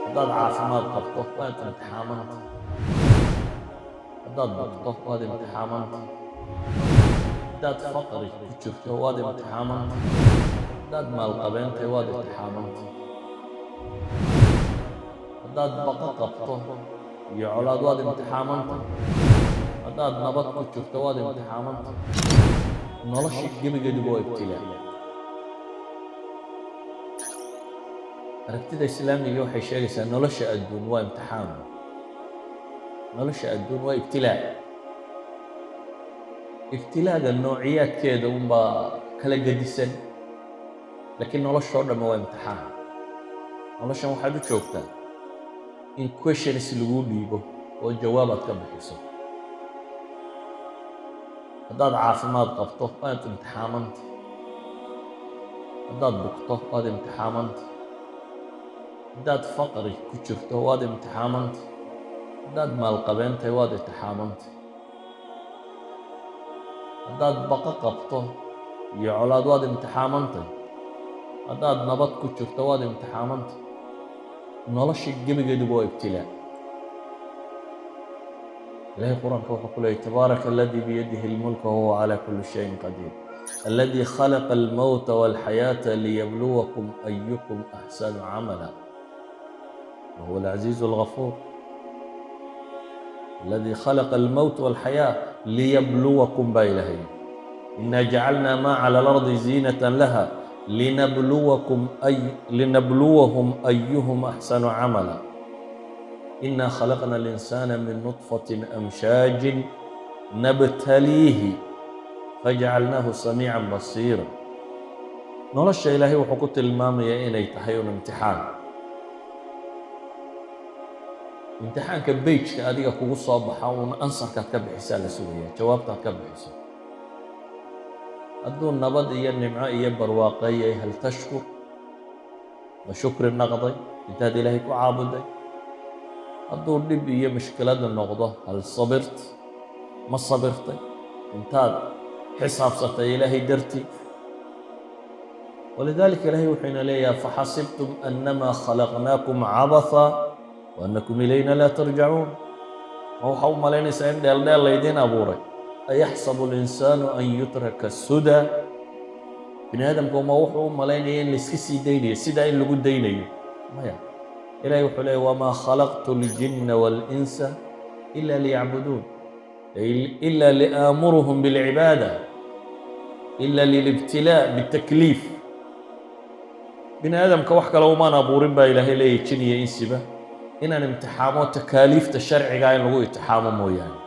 Haddaad caafimaad qabto, waad imtixaamanta. Haddaad bugto, waad imtixaamanta. Haddaad faqri ku jirto, waad imtixaamanta. Haddaad maalqabeentay, waad imtixaamanta. Haddaad baqo qabto iyo colaad, waad imtixaamanta. Haddaad nabad ku jirto, waad imtixaamanta. Nolosha gebigeeduba waa ibtilaa. Aragtida Islaamiga waxay sheegaysaa nolosha adduun waa imtixaan, nolosha adduun waa ibtilaa. Ibtilaaga noociyaadkeeda unbaa kala gedisan, laakiin noloshoo dhamme waa imtixaan. Noloshan waxaad u joogtaa in questions laguu dhiibo oo jawaabaad ka bixiso. Haddaad caafimaad qabto, waad imtixaamanta. Haddaad bugto, waad imtixaamanta. Haddaad faqri ku jirto, waad imtixaamanta. Haddaad maalqabeentay, waad imtixaamanta. Haddaad baqo qabto iyo colaad, waad imtixaamantay. Haddaad nabad ku jirto, waad imtixaamantay. Nolosha gebigeeduba waa ibtilaa. Ilahay Qur-aanka wuxuu ku leeyay: "تبارك الذي بيده الملك وهو على كل شيء قدير الذي خلق الموت والحياة ليبلوكم أيكم أحسن عملا وهو العزيز الغفور". الذي خلق الموت والحياة ليبلوكم baa Ilahay. "إنا جعلنا ما على الأرض زينة لها لنبلوكم أي لنبلوهم أيهم أحسن عملا". إنا خلقنا الإنسان من نطفة أمشاج نبتليه فجعلناه سميعا بصيرا. Nolosha Ilaahay wuxuu ku tilmaamayaa inay tahay un imtixaan. Imtixaanka page-ka adiga kugu soo baxa uun answer-kaad ka bixisaa la sugaya, jawaabtaad ka bixiso. Hadduu nabad iyo nimco iyo barwaaqeeyay, هل تشكر? Ma shukri naqday intaad Ilaahay ku caabuday? Hadduu dhib iyo mushkilada noqdo, هل صبرت? Ma sabirtay intaad xisaabsatay Ilaahay dartii? ولذلك Ilaahay wuxuu ina leeyahay: أفحسبتم أنما خلقناكم عبثا وأنكم إلينا لا ترجعون. Ma waxaa u malaynaysaa in dheeldheel laydiin abuuray? أيحسب الإنسان أن يترك سدى. Bini aadamku ma wuxuu u malaynaya in layska sii daynayo, sidaa in lagu daynayo? Maya. Ilahay wuxuu leeyay: وما خلقت الجن والإنس إلا ليعبدون، إلا لآمرهم بالعبادة، إلا للابتلاء بالتكليف. Bini aadamka wax kale umaan abuurin baa Ilaahay leeyahy, jin iyo insiba inaan imtixaamo, takaaliifta sharcigaa in lagu imtixaamo mooyaane.